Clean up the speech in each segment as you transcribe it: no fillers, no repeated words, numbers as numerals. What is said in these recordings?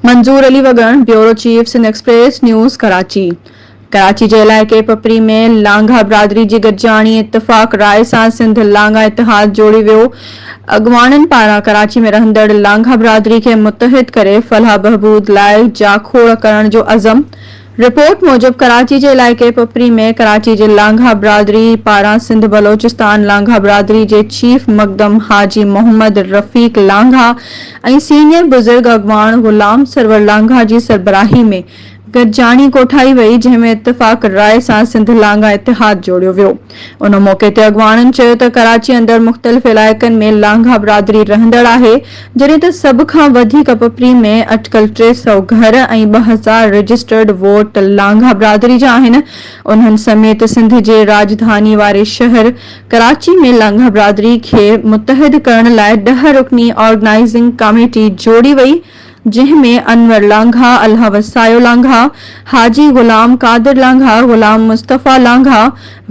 Manzoor Ali Wagan, bureau chief Sindh express news, Karachi, Karachi جي علائقي پپري ۾ لانگها برادري جي گڏجاڻي اتفاق راء سان سنڌ لانگها اتحاد جوڙي ويو، اڳواڻن پاران ڪراچي ۾ رهندڙ لانگها برادري کي متحد ڪري فلاح بهبود لاء جاکوڙ ڪرڻ جو عزم، رپورٽ موجب ڪراچي جي علائقي پپري ۾ ڪراچي جي لانگها برادري پاران سنڌ بلوچستان لانگها برادري جي چيف مقدم حاجي محمد رفيق لانگها ۽ سينيئر بزرگ اڳواڻ غلام سرور لانگها جي سربراهي ۾ گڏجاڻي ڪوٺائي وئي جنهن ۾ اتفاق راء سان سنڌ لانگها اتحاد جوڙيو ويو. ان موقعي تي اڳواڻن چيو ته ڪراچي اندر مختلف علائقن ۾ لانگها برادري رهندڙ آهي جڏهن ته سڀ کان وڌيڪ پپري ۾ اٽڪل 300 گهر ۽ 2000 رجسٽرڊ ووٽ لانگها برادري جا آهن انهن سميت سنڌ جي راڄڌاني واري شهر ڪراچي ۾ لانگها برادري کي متحد ڪرڻ لاء ڏهه رڪني آرگنائيزنگ ڪاميٽي جوڙي وئي جنهن ۾ انور لانگها، الهه وسايو لانگها، حاجي غلام قادر لانگها، غلام مصطفيٰ لانگها،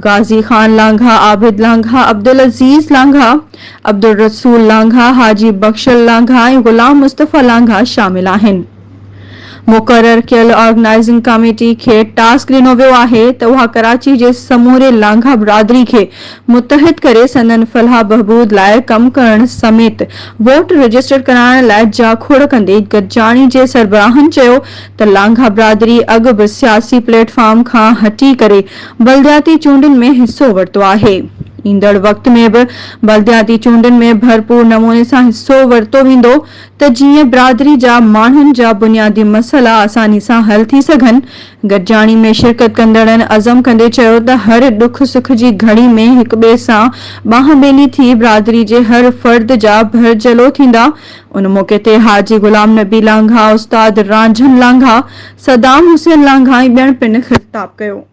غازي خان لانگها، عابد لانگها، عبدالعزيز لانگها، عبدالرسول لانگها، حاجي بخشل لانگها ۽ غلام مصطفيٰ لانگها شامل آهن. مقرر ڪيل آرگنائيزنگ ڪاميٽي کي ٽاسڪ ڏنو ويو آهي ته اها ڪراچي جي سموري لانگها برادري کي متحد ڪري سندن فلاح بهبود لاء ڪم ڪرڻ سميت ووٽ رجسٽر ڪرائڻ لاء جاکوڙ ڪندي گڏجاڻي جي سربراهن چيو ته لانگها برادري اڳ به سياسي پليٽ فارم کان هٽي ڪري بلدياتي چونڊن ۾ حصو ورتو آهي ايندڙ وقت ۾ به بلدياتي چونڊن ۾ ڀرپور نموني سان حصو ورتو ويندو ته جيئن برادري جا ماڻهن جا بنيادي مسئلا آساني سان حل ٿي سگهن. گڏجاڻي ۾ شرڪت ڪندڙن عزم ڪندي چيو ته هر ڏک سک جي گهڙي ۾ هڪٻئي سان ٻانهن ٻيلي ٿي برادري جي هر فرد جا ڀرجهلو ٿيندا. ان موقعي تي حاجي غلام نبي لانگاهه، استاد رانجهن لانگاهه، صدام حسين لانگاهه ۽ ٻين پڻ خطاب ڪيو.